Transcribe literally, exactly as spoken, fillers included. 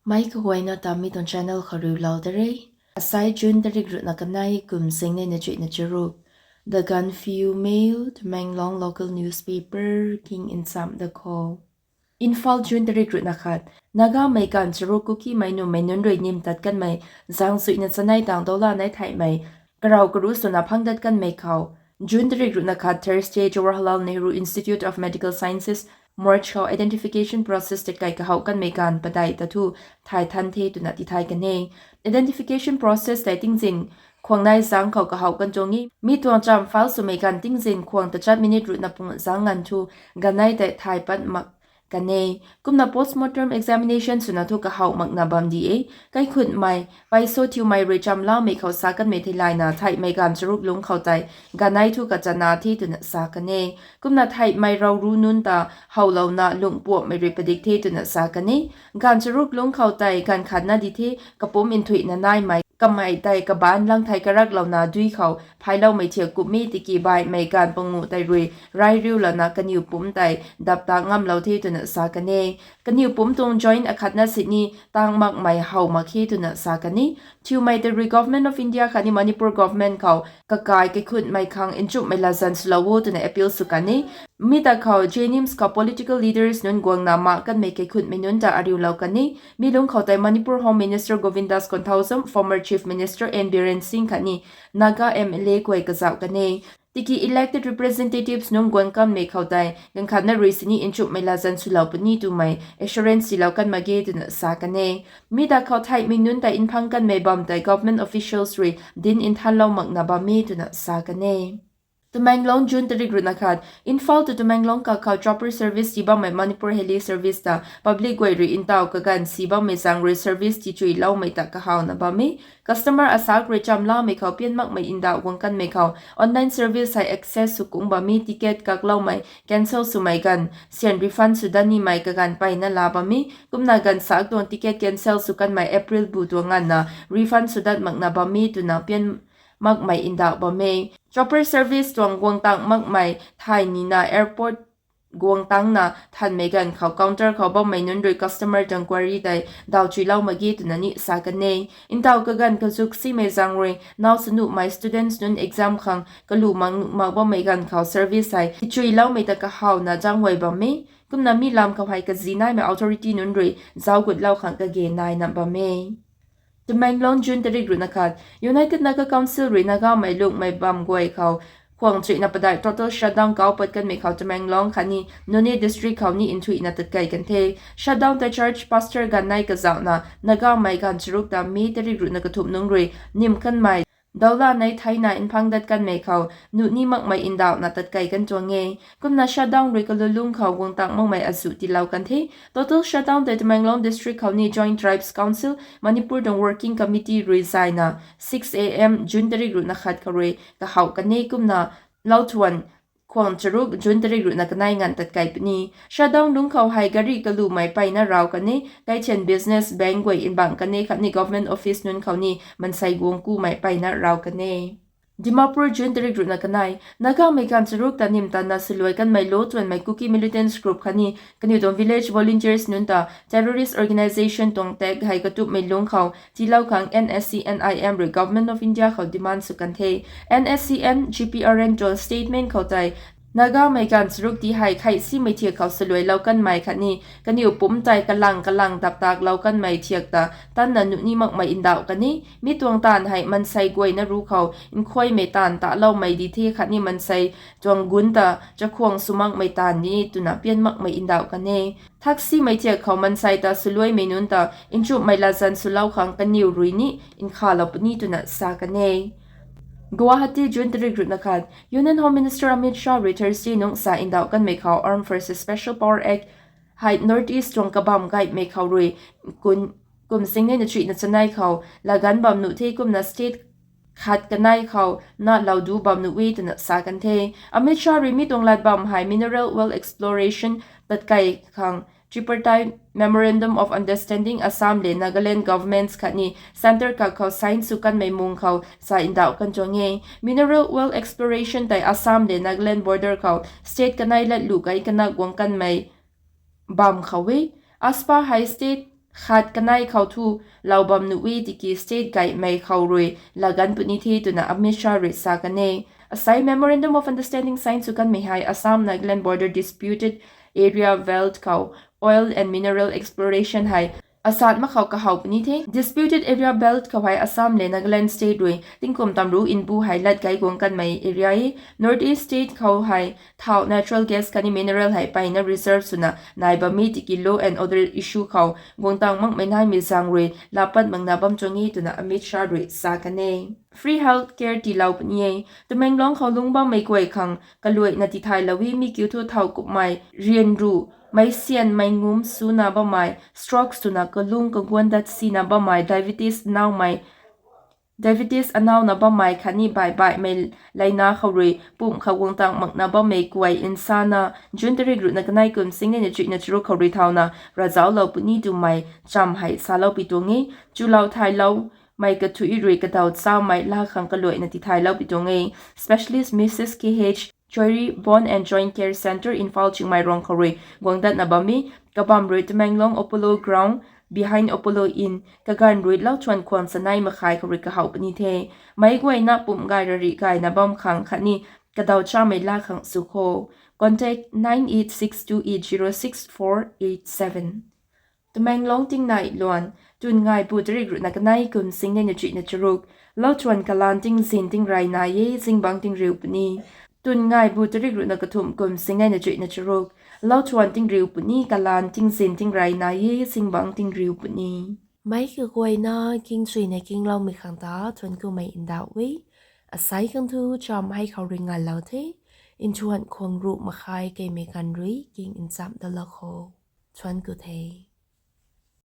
Mei kaguayna ta mi tuang channel khou riulou da re. Asai June tarik ruhna kanei kum zingnei na chuihna charuk. The Gaanphiu Mail, Tamenglong local newspaper king nsam da kho. Imphal, June tarik ruhna khat. Nagamei gaanv charuk Kukimei nuhmei nunc rui nim tat kanmei zang zuihna chanei tang dou lanei theihmei karau karu swna phang dat kanmei khou June tarik ruhna khat Thursday Jawaharlal Nehru Institute of Medical Sciences morgue khou identification process tat kai kahouh kanmei gaanv padeih ta thu thay than the twna tithay kan e. Identification process tei tingzin khwang nai zang khou kahouh kan tuang e. Mi tuang cham file swmei gaanv tingzin khwang tachat minute ruhna pung zang nganv thu gaanv nai tei thay pat mak kan e. Kumna postmortem examination swna thu kahouh makna bam di e. Kaikhunhmei, paiso thiumei rui chamlamei khou sa kanmei theilayna theihmei gaanv charuk lungc khou tei gaanv nai thu kachana the twna sa kan e. Kumna theihmei rau ru nunc ta howlouna lungh puamhmei rui padik the twna sa kan e. Gaanv charuk lungc khou tei gaanv khatna di the, kapumc nthuihna naimei kamei tei kabaanc lang thei karaklouna dui khou phailoumei thiak kumhmei tiki baihmei gaanv panguh tei rui rai riulana kaniw pumc tei dap ta ngamlou the twna sa kan e. Kaniw pumc tuang joint akhatna sini tang makmei how mak khe twna sa kan e. Thiumei tei rui Government of India khatni Manipur government khou kakai kaikhunhmei khang nchumhmei latzan swlou o twna appeal sw kan e. Mi ta khou JNIMS khou political leaders nunc guangna mak kanmei kaikhunhmei nunc ta ariulou kan e. Mi lungc khou tei Manipur Home Minister Govindas Konthoujam, former Chief Minister N Biren Singh khatni Naga MLA guay kazauh kan e. Tiki elected representatives nunc guang kanmei khou tei gaanv khatna rui sini nchumhmei latzan swlou puni twmei assurance tiilou kan mak ge twna sa kan e. Mi ta khou theihmei nunc tei nphang kanmei bam tei government officials rui dinc nthanlou makna bam e twna sa kan e. Tamenglong, June tarik ruhna khat. Imphal to Tamenglong kakhou chopper service tii bammei Manipur Heli service ta public guay rui ntaw kaganv si bammei zaeng rui service tii chuiloumei ta kahawna bam e. Customer asak rui chamlamei khou pian makmei ndauh guang kanmei khou online service hei access sw kung bam e. Ticket kakloumei, cancel swmei ganv sian refund sw dat nimei kaganv mpeyna laa bam e. Kumna ganv sak tuang ticket cancel sw kanmei April bu tuang nganvna refund sw dat makna bam e twna pian makmei ndauh bam e. Chopper service tuang guang tang makmei thay nina airport guang tangna thanmei ganv khou counter khou bammei nunc rui customer tuang query tei daw chuilou mak ge twna ni sa kan e. Ntaw kaganv kazuk simei zaeng rui naw sw nuhmei students nunc exam khang kalu mak nuh mak bammei ganv khou service hei tichuiloumei ta kahawna zaenghuay bam e. Kumna mi lam khou hei kazi naimei authority nunc rui zauc gutlou khang kage naina bam e. Tamenglong, June tarik ruhna khat. United Naga Council rui Nagamei lungmei bam guay khou khwang chuihna padeih total shutdown kau pat kanmei khou Tamenglong khatni Noney district khou ni nthuihna tatkei kan the. Shutdown tei church pastor ganv nai kazauhna Nagamei ganv charuk ta May tarik ruhna kathumh nungc rui nim kanmei dau lanei theina nphang dat kanmei khou nuh ni makmei ndauhna tatkei kan tuang e. Kumna shutdown rui kalulung khou guang tang makmei azuh tiilou kan the. Total shutdown tei Tamenglong district khou ni Joint Tribes Council, Manipur tuang working committee rui zayna six A M June tarik ruhna khat khou rui kahawh kan e. Kumna lauthuan khwang charuk June tarik ruhna kanei nganv tatkei puni. Shutdown lungc khou hei gari kalumei mpeyna raw kan e. Kaithian business, bank guay nbang kan e khatni government office nunc khou ni mansei guang kumei mpeyna raw kan e. Dimapur, June tarik ruhna kanei. Nagamei ganv charuk ta nim tanna swluai kanmei lo tuanmei Kuki militants group khatni kaniw tuang village volunteers nunc ta terrorist organisation tuang tag hei katupmei lungc khou tiilou khang N S C N I M rui Government of India khou demand sw kan the. N S C N G P R N tuang statement khou tei Nagamei ganv charuk ti hei kheihsimei thiak khou swluailou kanmei khatni kaniw pumc tei kalang kalang daptaklou kanmei thiak ta tanna nuh ni makmei ndauh kan e. Mi tuang taanv hei mansei guayna ru khou nkhuaymei taanv taloumei di the khatni mansei tuang gunc ta chakhwang sw makmei taanv ni twna pian makmei ndauh kan e. Thaksimei thiak khou mansei ta swluaimei nunc ta nchumhmei latzan swlou khang kaniw rui ni nkhalou puni twna sa kan e. Guwahati, June tarik ruhna khat. Union Home Minister Amit Shah rui Thursday nungc sa ndauh kanmei khou Armed Forces Special Power Act hei North East tuang kabam gaymei khou rui kum zingnei na chuihna chanei khou laganv bam nuh the. Kumna state khat kanei khou natlou du bam nuh e twna sa kan the. Amit Shah rui mi tuang lat bam hei mineral oil exploration tatkei khang Tripartite Memorandum of Understanding Assam le Nagaland governments khatni centre kakhou sign sw kanmei mung khou sa ndauh kan tuang e. Mineral oil exploration tei Assam le Nagaland border khou state kanei latlu kai kana guang kanmei bam khou e. AFSPA hei state khat kanei khou thu lou bam nuh e tiki state gaymei khou rui laganv puni the twna Amit Shah rui sa kan e. Asei Memorandum of Understanding sign sw kanmei hei Assam Nagaland border disputed area belt khou oil and mineral exploration hei asat mak khou kahaw puni the. Disputed area belt khou hei Assam le Nagaland state rui tingkum tamru nbu hei lat gei guang kanmei area e. North East state khou hei thau, natural gas khatni mineral hei peyna reserve swna nai bam e tiki law and order issue khou guang tang makmei naimei zaeng rui laa pat makna bam tuang e twna Amit Shah rui sa kan e. Free health care tiilou puni e. Tamenglong khou lungc bammei guay khang kaluaina tithaylou e. Mi kiu thu thau kummei ryanru, meic syan mei ngum suna bammei, stroke swna kalung kaguan dat sina bammei, diabetes anaumei, diabetes anauna bammei khatni baih baihmei leina khou rui pumh khou guang tang makna bammei guay nsana June tarik ruhna kanei kum singnei na chuihna charuk khou rui thauna ravzauclou puni twmei cham hei salou pi tuang e. Chulou thaylou mei kathuic rui kadaw chamei laa khang kaluaina tithaylou pi tuang e. Specialist Missus K H Choury Bone and Joint Care Centre, Imphal, Chiang Mai rong khou rui guang datna bam e. Kabam rui Tamenglong Apollo Ground, behind Apollo Inn, kaganv rui lau thuan khwan sanei makhai khou rui kahaw puni the. Meic guayna pumh gay rarih gayna bam khang khatni kadaw chamei laa khang sw kho. Contact nine eight six two eight zero six four eight seven. Tamenglong tingnai luan, twn ngai bu tarik ruhna kanei kum singnei na chuihna charuk, lau thuan kalaan tingzin tingrey nai e, zingbangc tingriu puni. Twn ngai bu tarik ruhna kathumh kum singnei na chuihna charuk, lau thuan tingriu puni, kalaan tingzin tingrey nai e, zingbangc tingriu puni. Meic kaguayna kingchuina kingloumei khang ta thuanc kumei ndauh e. Asei khang thu cham hei khou rui ngalou the. Nthuan khwang ruh makhai keimei ganv rui king nchamh dalou kho. Thuanc ku the.